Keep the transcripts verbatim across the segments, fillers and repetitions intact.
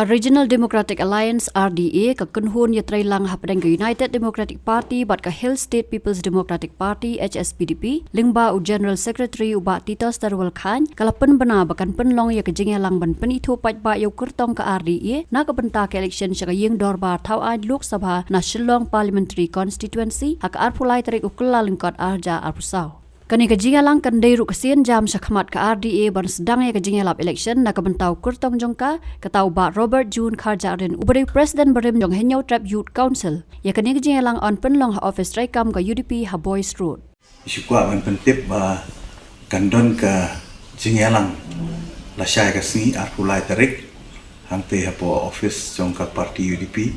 Ka Regional Democratic Alliance, R D A, ka kynhun ïatreilang hapdeng ka United Democratic Party bad ka Hill State People's Democratic Party, H S P D P, lyngba u General Secretary u Bah Titos Terwal Chyne, ka la pynbna ba kan pynlong ïa ka jingïalang ban pynithuh paidbah ïa u kyrtong ka R D A na ka bynta ka election sha ka ïing dorbar thaw aiñ Lok Sabha na Shillong Parliamentary Constituency ha ka arphew lai tarik u Kyllalyngkot arhajar arphew saw. Kane ka jingïalang kan dei ruh ka sienjam shakhmat ka R D A ban sdang ïa ka jingïalap election na ka bynta u kyrtong jong ka, kata u Bah Robert June Kharjahrin, uba dei u President barim jong Hynñiewtrep Youth Council. Ïa kane ka jingïalang yn pynlong ha office treikam ka U D P ha Boyce Road. Shu kwah ban pyntip ba kan don ka jingïalang lashai ka sngi arphew lai tarik, hangtei hapoh office jong ka party U D P,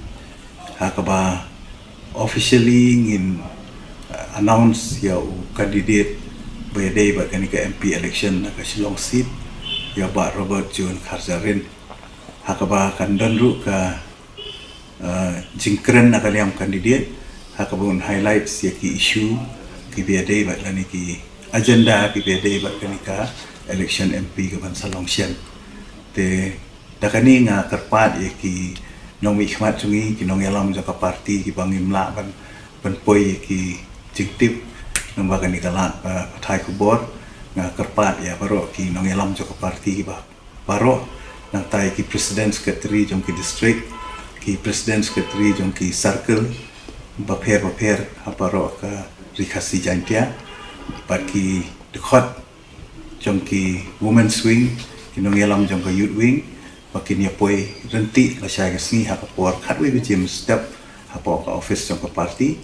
ha kaba officially ngin, uh, announce ïa u candidate ba ïadei bad kane ka M P election na ka Shillong seat, ïa u Bah Robert June Kharjahrin. Ha kaba kan don ruh ka, uh, jingkren na ka liang candidate, ha kaba un highlight ïa ki issue kiba ïadei bad lane ki agenda kiba ïadei bad kane ka election M P kaban sa long shen. Te da kane nga kyrpad ïa ki nongmihkhmat jong ngi, ki nongïalam jong ka party kiba ngim lah ban, ban poi ïa ki jingtip, namar ba kane ka lad, uh, pathai khubor. Nga kyrpad ïa baroh ki nongïalam jong ka party kiba baroh, nangta ïa ki president secretary jong ki district, ki president secretary jong ki circle bapher bapher ha baroh ka Ri Khasi Jaiñtia, bad ki dkhot jong ki women's wing, ki nongïalam jong ka youth wing, ba kin ïa poi ryntih lashai ka sngi ha ka por khatwei baje mynstep hapoh ka office jong ka party,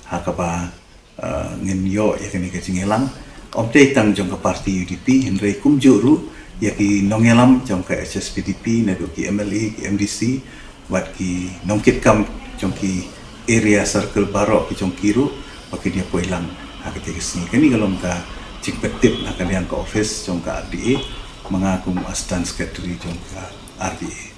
ha kaba, uh, ngin ïoh ïa kane ka jingïalang. Ym dei tang jong ka party U D P, hynrei kumjuh ruh ïa ki nongïalam jong ka H S P D P, naduh ki M L A, ki M D C, bad ki nongkitkam jong ki area circle baroh ki jong ki ruh, ba kin ïa poi lang ha kata ka sngi. Kane ka long ka jingpyntip na ka liang ka office jong ka R D A, ma nga kum u Assistant Secretary jong ka R D A.